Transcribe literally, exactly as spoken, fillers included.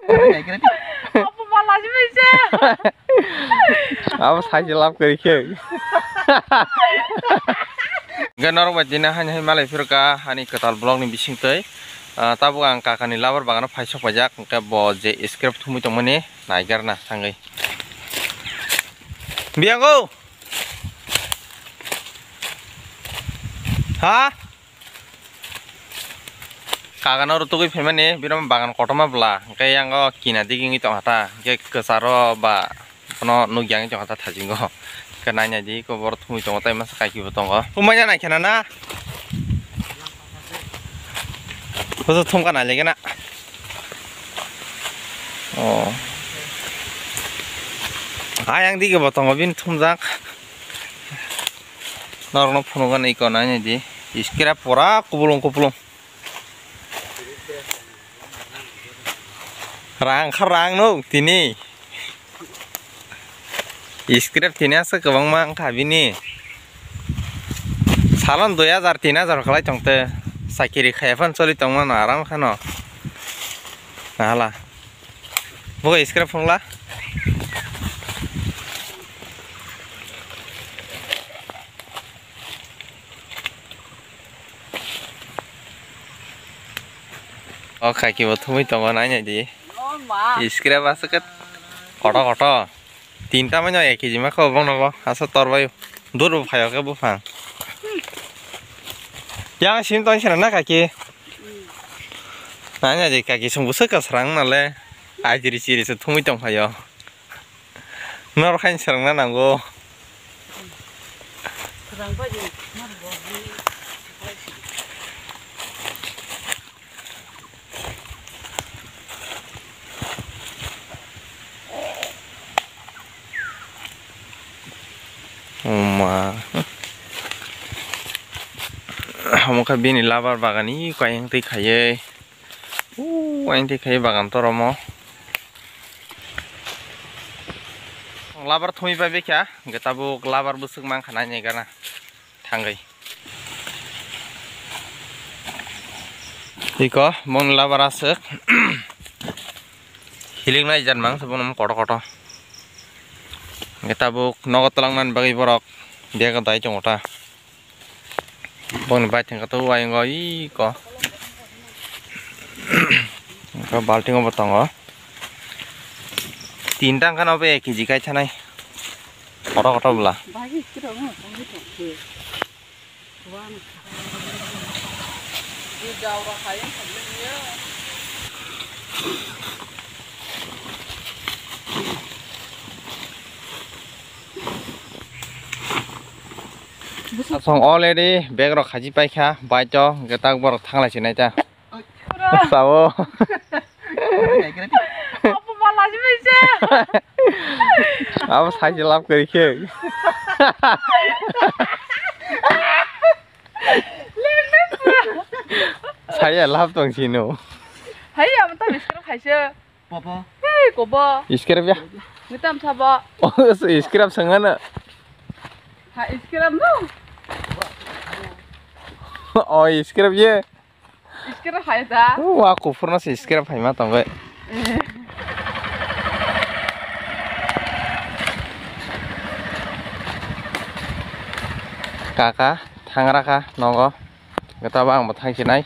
Apo malaji bai se. Abo saisi lab kwrwi khe. Hwnkhe norok bai tini haino hai malai phirka ani kwtal vlog ni bisingtwi. Ah, tabuk ang kakani labar bagano phai sok paijak, hwnkhe bo je scrap thumwi tongmani naigar na thangwi. Biyango! Ha? Kagano rutugwi phaimani, bini bagan kotorma bwla, hwnkhe yango kina digi wngwi tongkha ta, hwnkhe kwcharo ba bono nukya wngwi tongkha ta thasingo. Hwnkhe nai nai di, eko borok thumwi tongo, tei masa kaiki bo tongo. Thumbai ya nai khena na? Boso thumkha nai lege na? Oh. Ayang digi bo tongo, bini thumjak. Norokno phunukgani eko nai nai di. Scrap pura kupulung kupulung. Rang kha rang no tini. Scrap tini aswk kwbangma wngkha bini. Salon dui hajar tin hajar khlai tongte. Sakiri khaiya phano choli tongmano aram khano. Nahala. Bo scrap phungla. O kaki bo thumwi tongo, nai nai di. O ma. Scrap aswk koto koto. Tinta manya ek kg ma kho bongno bo. Asa tor bai. Dur bo phaio khe buphang. Yang sim tong sina na kaki. Nai nai di kaki sung buswk ka srang nale. Ajiri chiri se thumwi tong phaio. Norok haino swrwngna nango. Oma. Omo khe bini labar bagan i kayang twi khaiwi. Uuu, ayang twi khai bagan toromo. Labar thumwi pai bekha, hwnkhe tabuk labar bwswk mankha nai nai gana thangwi. Iko, bongni labar aswk. Hilik nai jan mang se bono koto koto. Hwnkhe tabuk nogo twlangnani bagwi borok bag o dai tongo ta. Boni bai thangkha to uayung o iko. Iko balting o bo tongo. Tinta wngkha no bo ek kg kai thanai. Kotor kotor bwla. Asong already bag rok khachi paikha, bai to hwnkhe tak borok thanglai sinai ta. Sao. Apo malaji bai se. Abo saisi lab kwrwi khe. Saya lab tong sino. Hai, amo ta biskit khaise. Popo. Hei, kobo. Scrap ya? Ngitam sabo. Oh, so scrap sangana. Ha, scrap no. Oh, scrap ye. Scrap hai da. Wa kufur no se scrap hai ma tongo. Eh. Kaka, thangra ka, nogo. Gata ba ang bo thang sinai.